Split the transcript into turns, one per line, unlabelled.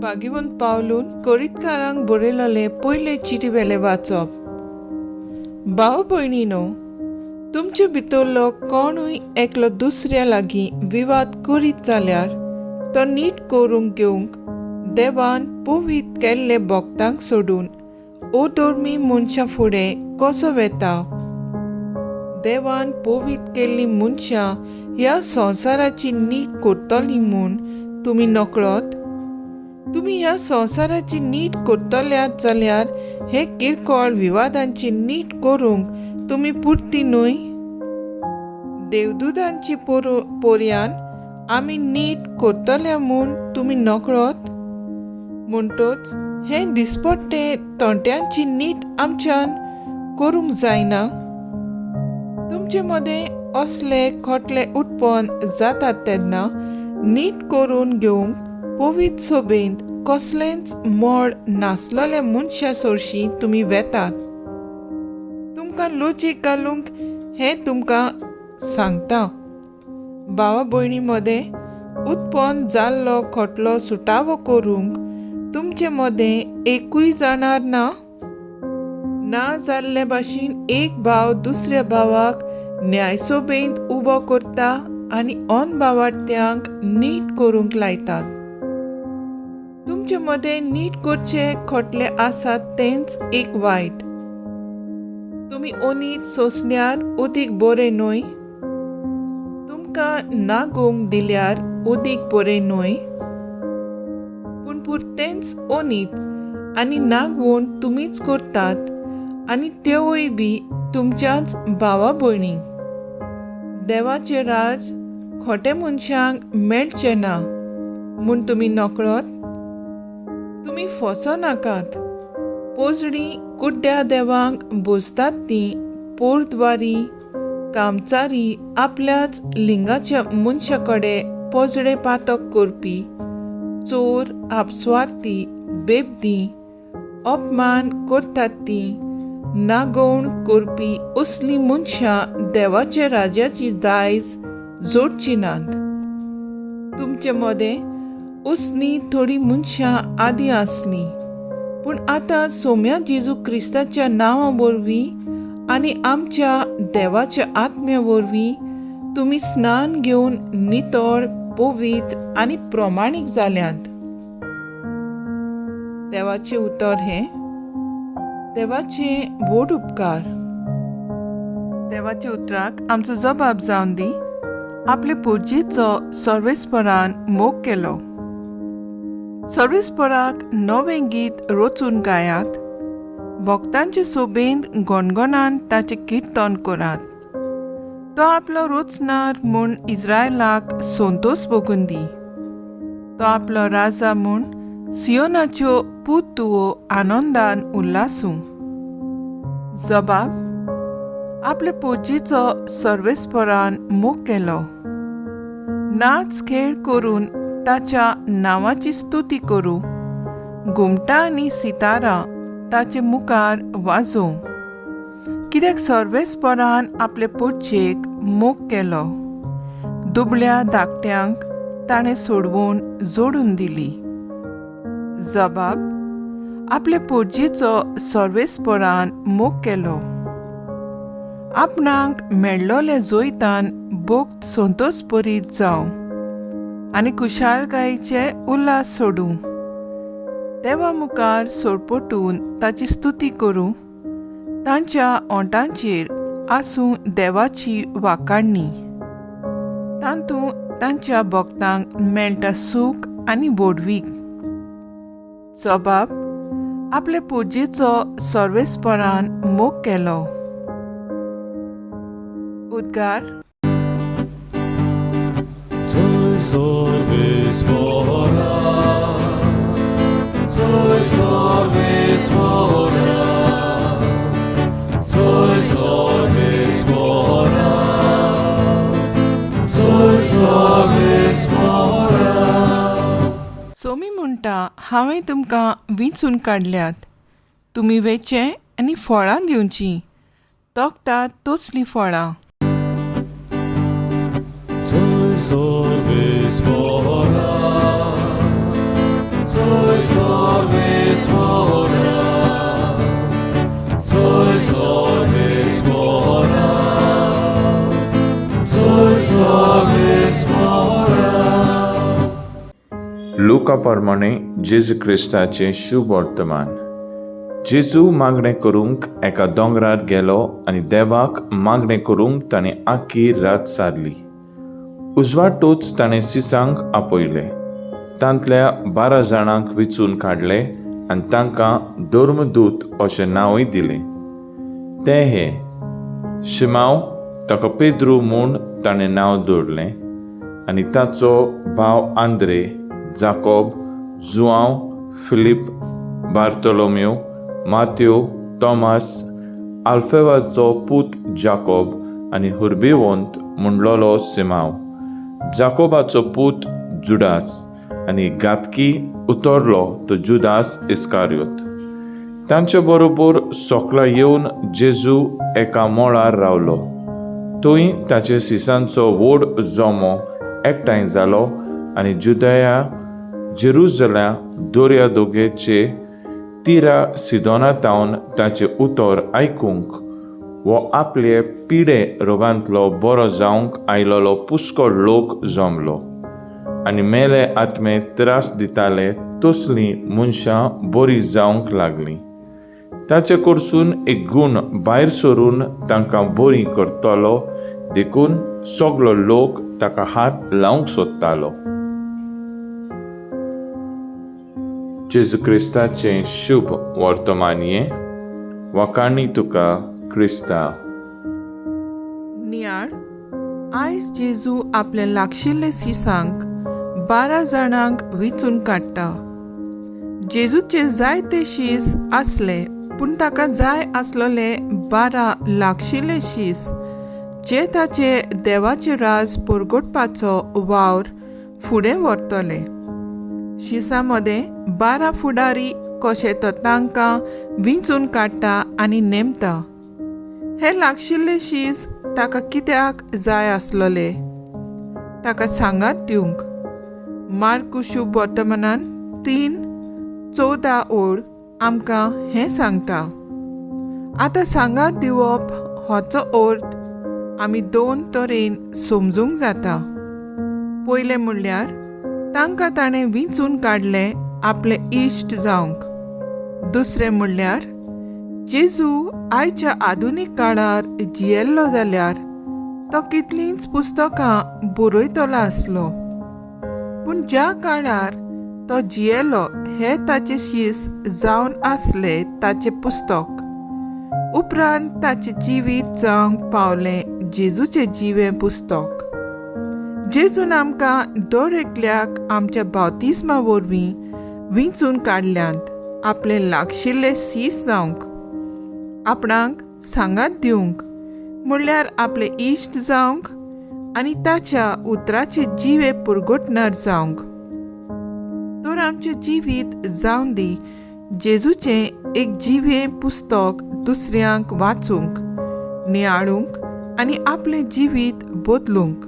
भाग्यवंत पावलून कोरीतकारांक बरयलले पयले चिटी वेले वाचप. भाव भयणीनो, तुमचे भितरलो कोणूय एकलो दुसऱ्या लागीं विवाद करीत जाल्यार तो नीट करूंक घेवंक देवान पवीत केल्ले भक्तांक सोडून अधर्मी मनशां फुडें कसो वेता? देवान पवीत केल्लीं मनशां ह्या संवसाराची नीट करतलीं म्हूण तुमी नकळत? तुमी ह्या संवसाराची नीट करतल्यात जाल्यार हे किरकोळ विवादांची नीट करूंक तुमी पुरती न्हय? देवदूतांची पोरयान आमी नीट करतल्या म्हूण तुमी नकळत? म्हणटच हे दिसपट्टे तोंट्यांची नीट आमच्यान करूंक जायना? तुमचे मदें असले खोटले उत्पन्न जातात तेन्ना नीट करून घेवंक पवित्र सोबेंत कसलेंच मळ नासलेल्या मनशा सरशीं तुमी वेतात. तुमकां लजेक घालूंक हें तुमकां सांगता. भावा भयणी मदें उत्पन्न जाल्लो खोटलो सुटावो करूंक तुमचे मदें एकूय जाणार ना? ना जाल्ले भाशेन एक भाव दुसऱ्या भावाक न्यायसभेंत उबो करता आनी अनभावार्थ्यांक नीट करूंक लायतात. तुमचे मदें नीट करचे खोटले आसात तेंच एक वायट. तुमी ओनीत सोंसल्यार अदीक बरें न्हय? तुमकां नागोवंक दिल्यार अदीक बरें न्हय? पूण पुरतेंच ओनीत आनी नागवण तुमीच करतात आनी त्योय बी तुमच्याच भावा भयणींक. देवाचें राज खोटे मनशांक मेळचें ना म्हूण तुमी नकळत? तुमी फसो नाकात. पोजडी कुड्ड्या देवांक भोजतात तीं पोरद्वारी कामचारी आपल्याच लिंगाच्या मनशा कडेन पोजडे पातक करपी, चोर, आपस्वार्थी, बेबदी, अपमान करतात तीं, नागोवण करपी असलीं मनशां देवाच्या राज्याची दायज जोडची नात. तुमचे मदें असलीं थोडीं मनशां आदीं आसलीं, पूण आतां सोम्या जेजू क्रिस्ताच्या नांवा वरवीं आनी आमच्या देवाच्या आत्म्या वरवीं तुमी स्नान घेवन नितळ, पवित्र आनी प्रमाणीक जाल्यांत. देवाचें उतर हें देवाचें व्हड उपकार. देवाच्या उतराक आमचो जबाब जावन दी. आपले पुर्जेचो सर्वेस्परान मोग केलो. सर्वेस्पराक नवें गीत रचून गायात. भक्तांचे सोबेंत गणगणान ताचें किर्तन करात. तो आपलो रचणार म्हूण इस्रायलाक संतोस भोगून दी. तो आपलो राजा म्हूण सियोनाच्यो पूत तुवो आनंदान उल्हासूं. जबाब आपले पुर्जेचो सर्वेस्परान मोग केलो. नाच खेळ करून ताच्या नांवाची स्तुती करूं. घुमटां आनी सितारां ताचे मुखार वाजोवं. कित्याक सर्वेस्परान आपले पोटचेक मोग केलो. दुबळ्या धाकट्यांक ताणें सोडवून जोडून दिली. जबाब आपले पोटजेचो सर्वेस्परान मोग केलो. आपणाक मेळ्ळोल्या जोयतान भोक्त संतोस परीत जावं आनी खुशालकायेचे उल्हास सोडूं. देवा मुखार सोडपटून ताची स्तुती करूं. तांच्या ओंठांचेर आसूं देवाची वाखाणणी. तातूंत तांच्या भक्तांक मेळटा सूख आनी व्हडवीक. जबाब आपले पुजेचो सर्वेस्परान मोग केलो. उद्गार.
Soy sorbis mora, soy sorbis mora, soy sorbis mora, soy sorbis mora.
Somi म्हणटा, हांवें तुमकां विंचून काडल्यात, तुमी वेचें आनी फळां दिवचीं, तोखतात तसलीं फळां.
Soy sorbis mora, soy
लुका प्रमाणे जेजू क्रिस्ताचें शुभ वर्तमान. जेजू मागणें करूंक एका दोंगरार गेलो आनी देवाक मागणें करूंक ताणें आख्खी रात सारली. उजवाडटूच ताणें शिसांक आपयले, तांतल्या 12 जाणांक विचून काडले आनी तांकां धर्मदूत अशें नांवूय दिलें. ते हे: शिमांव, ताका पेद्रू म्हूण ताणें नांव दवरलें, आनी ताचो भाव आंद्रे, जाकोब, जुआंव, फिलीप, बार्तोलोम्यो, मात्यो, तॉमास, आल्फेवाचो पूत जाकोब आनी हुर्बेवंत म्हणलोलो सिमांव, जाकोबाचो पूत जुडास आनी घातकी उतरलो तो जुदास इस्कारियोत. तांचे बरोबर सोकला येवन जेजू एका मळार रावलो. थंय ताचे शिसांचो व्हड जमो एकठांय जालो आनी जुदया, जेरुजल्या, दर्या दोगेचे तिरा सिदोना तावन ताचें उतर आयकूंक वो आपले पिडे रोगांतलो बरो जावंक आयलोलो पुष्कळ लोक जमलो आनी मेले आत्मे त्रास दिताले तसलीं मनशां बरी जावंक लागलीं. ताचे कडसून एक गूण भायर सरून तांकां बरी करतलो देखून सगलो लोक ताका हात लावंक सोदतालो. जेजू क्रिस्ताचें शुभ वर्तमान हें. वाखाणी तुका क्रिस्ता.
नियाळ. आयज जेजू आपल्या लागशिल्ले शिसांक 12 जाणांक विचून काडटा. जेजूचे जायते शीस आसले, पूण ताका जाय आसलोले 12 लागशिल्ले शीस जे ताचे देवाचे राज परगटपाचो वावर फुडें व्हरतले. शिसां मदें 12 फुडारी कशे तो तांकां विंचून काडटा आनी नेमता. हे लागशिल्ले शीस ताका कित्याक जाय आसलोले? ताका सांगात दिवंक. मार्कू शुभ वर्तमानान 3:14 ओळ आमकां हें सांगता. आतां सांगात दिवप होचो अर्थ आमी 2 तरेन समजूंक जाता. पयलें म्हणल्यार तांकां ताणें विंचून काडले आपले इश्ट जावंक. दुसरें म्हणल्यार जेजू आयच्या आधुनीक काळार जियेल्लो जाल्यार तो कितलींच पुस्तकां बरयतलो आसलो, पूण ज्या काळार तो जियेलो हे ताचे शीस जावन आसले ताचें पुस्तक. उपरांत ताचें जिवीत जावंक पावलें जेजूचें जिवें पुस्तक. जेजून आमकां दर एकल्याक आमच्या बावतिज्मा वरवीं विंचून काडल्यांत आपले लागशिल्ले शीस जावंक, आपणाक सांगात दिवंक, म्हणल्यार आपले इश्ट जावंक आनी ताच्या उतराचे जिवे पुरगटणार जावंक. तर आमचें जिवीत जावन दी जेजूचें एक जिवें पुस्तक दुसऱ्यांक वाचूंक, नियाळूंक आनी आपलें जिवीत बदलूंक.